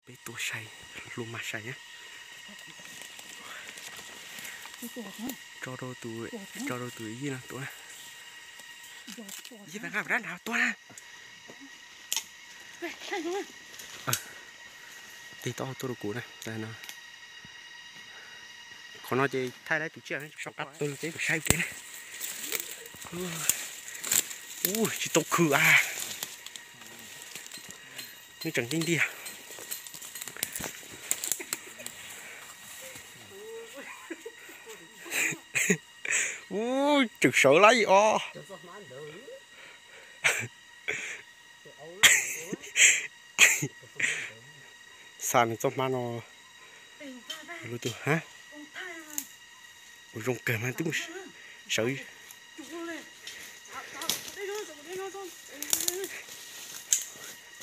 Peb tua sai, hlua mas sai na. Tso rau tus, tso rau tus yij no tua. Yij nqa nrad nrad tua na. Tig tau tuaj rau kuv na. Qhov no ces thaij laib tus tsiaj soj qab tuag peb mus saib ua ke na. Ub, tsis tau khw a. Nws tseem ntiag ntiag. Ub, tseem sawv lawm os. Xa nws txoj hmab no. Lub tus ha, ua zoo kawg mas twb mus sawv.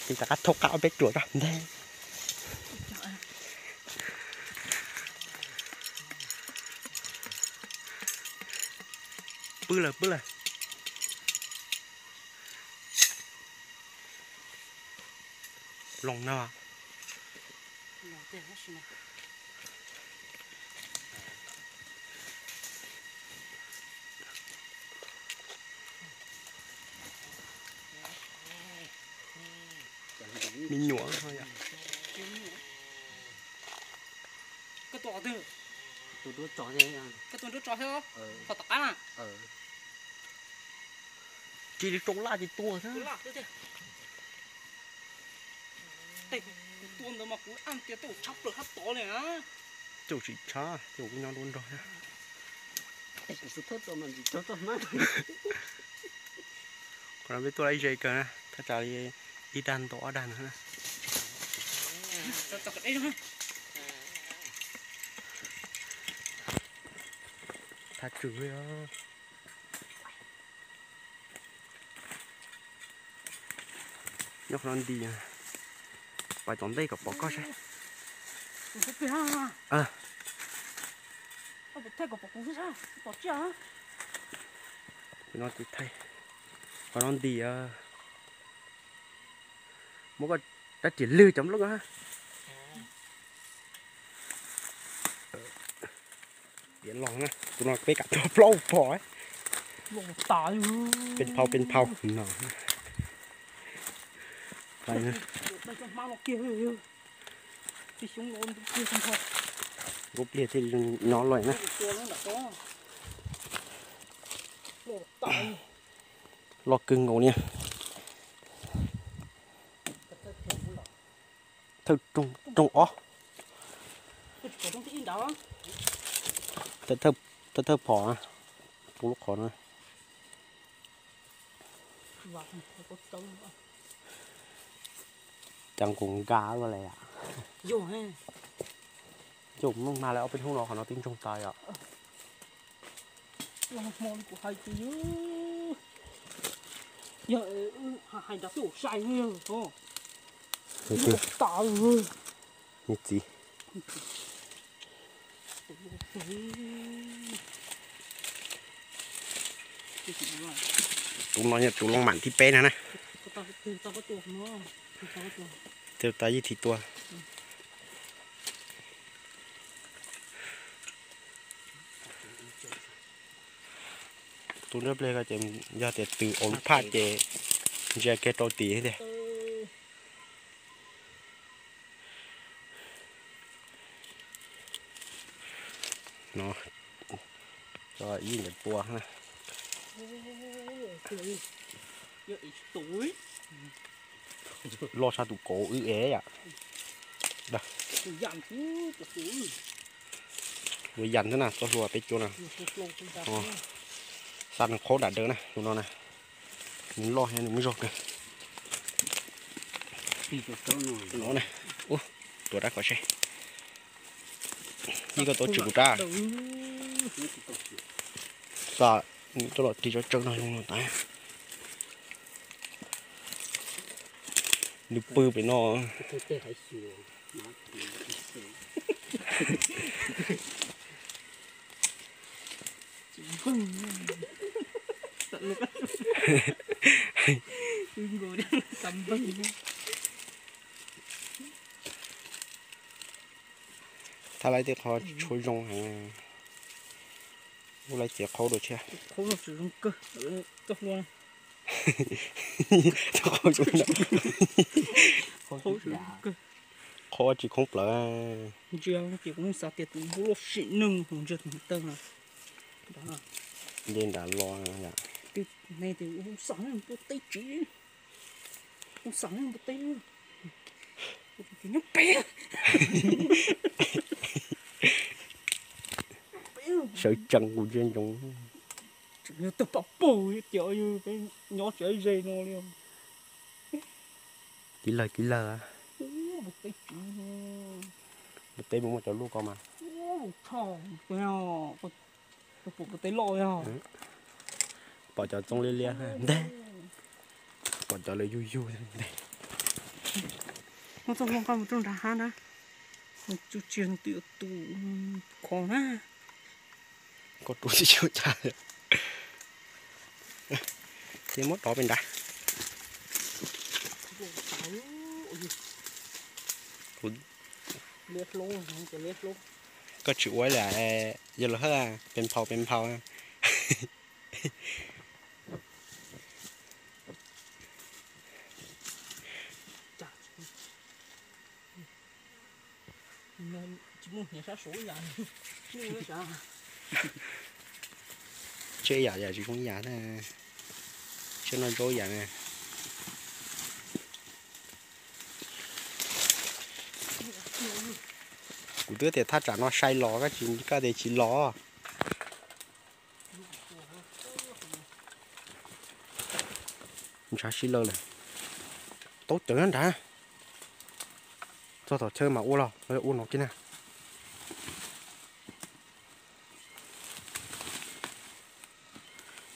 Tig rov qab thauj qab ob peb ruam rau ntag. Pw lawm, pw lawm. Loos no. Me nyuam yom. Koj tua qhov twg? Koj tua nruab tsov thiab, qhov tom qab na. Tsis li rau laj ces tua thiab. Tej kuv tua ntawd mas kuv ab tias tej ua tshab plaws hab tod li na. Tej ua tsis tshab, tej ua kuv nyob nruab nrog thiab. Qhov no peb tuaj lab ze kawg na, thaj tsam li ib dag ntau ob dag ntawd na. Thaj tswm li. Nyob qhov no nti, pais tom ntej kom pom koj saib. Qhov no thaij, qhov no nti, muab koj rab riam lwg cov nplooj. Piav los na, tus no peb kam tuag plaub phom. Peb phau, peb phau no. Nkauj pliag thiaj li nyob lawm na. Loj kawg nkaus niag. Thawj rooj ob. Thawj thawj phom, tus lub qhov no. Cas nkaus nkag luaj li. Yog, mloog mas lawv ob peb hnub no qhov no twb ntsoog tas yom. Hmo kuv hais tias yog hais nrad twb ua sai. Niag txiv. Tus no yog tus loo mam thib peb no na. Tus tas yij thib tua. Tus nrab pliag ko ces yog tias tws ua lub phaj ces ntsia kiag rau tim tiag. No, ib ntawd tua na. Loj tshaj tus kauv wb es yom. Ua yam thiab na, txoj hlua peb cuab na. Xa nws qhaub nram dawm na, tus no na. Nws loj thiab nws muaj zog kawg. No na, ub, tuav rab kom seb. Yij koj tuav tswm kuv rab. Xa nws coj los ris tso tsawb no zoo no tas. Nws pw pem no. Thaij laib tej qhov tshuav zoo heev. Ub, laib cev qhaub dua thiab. Qhaub tsis khoob plaws. Ntsia ces kuv xav tias tus loj sim neej ntsia tus taw no. Nce nram los. Tus ne tus xav neej tua teb tsis, tus xav neej tua teb nyob pem. Sawv tsees kuv ntsia ntsoov. Tseem yog tawg pam pug tias yus peb nyob tsev ze no li. Kiv lawg kiv lawg. Tus teb mus muaj cov luaj ko mas. Pom tus teb loj yog. Pom cov txooj liab liab ntag. Pom cov lawv yug yug ntag. Muab txoj hlua nqa mus rau nram hav na. Tsuj tsiag no twb yuav tu khov na. Koj rub tsis tshua cas. Ces muab rov pem nrad. Koj tsis ua li, yog los hawb pes nphau pes nphau. Tseb yam yam tsis zoo ib yam na. Tseb no ntsaub ib yam na. Kuv twb tias thaj tsam no sai los, koj tsis, koj tias tsis los. Ntshav sib law lawm. Taub cawv nyob nrad. Txog tom chaw mas ua los ua no kiag na.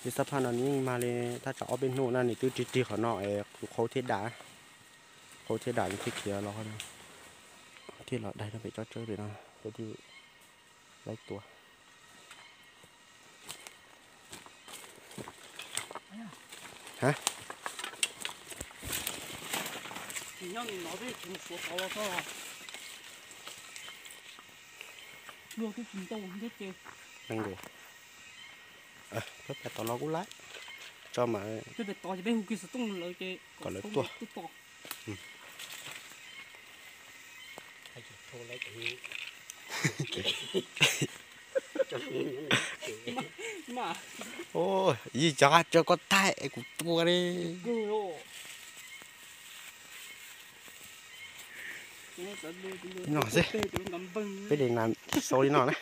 Ces xab phaj no nws yeej mag li thaj tsam ob peb hnub na, nws twb rig rig qhov no es kuv qhauv thiab dam, qhauv thiab dam nws thiaj khiav los, thiaj los daig no pem tsob tsawb pem no, peb thiaj laib tua. Peb tom no kuj laib, tso mas kom lawv tuaj. Yij cov qab tsawb koj thaij es kuv tua li. No xwb, peb de na, xau li no na.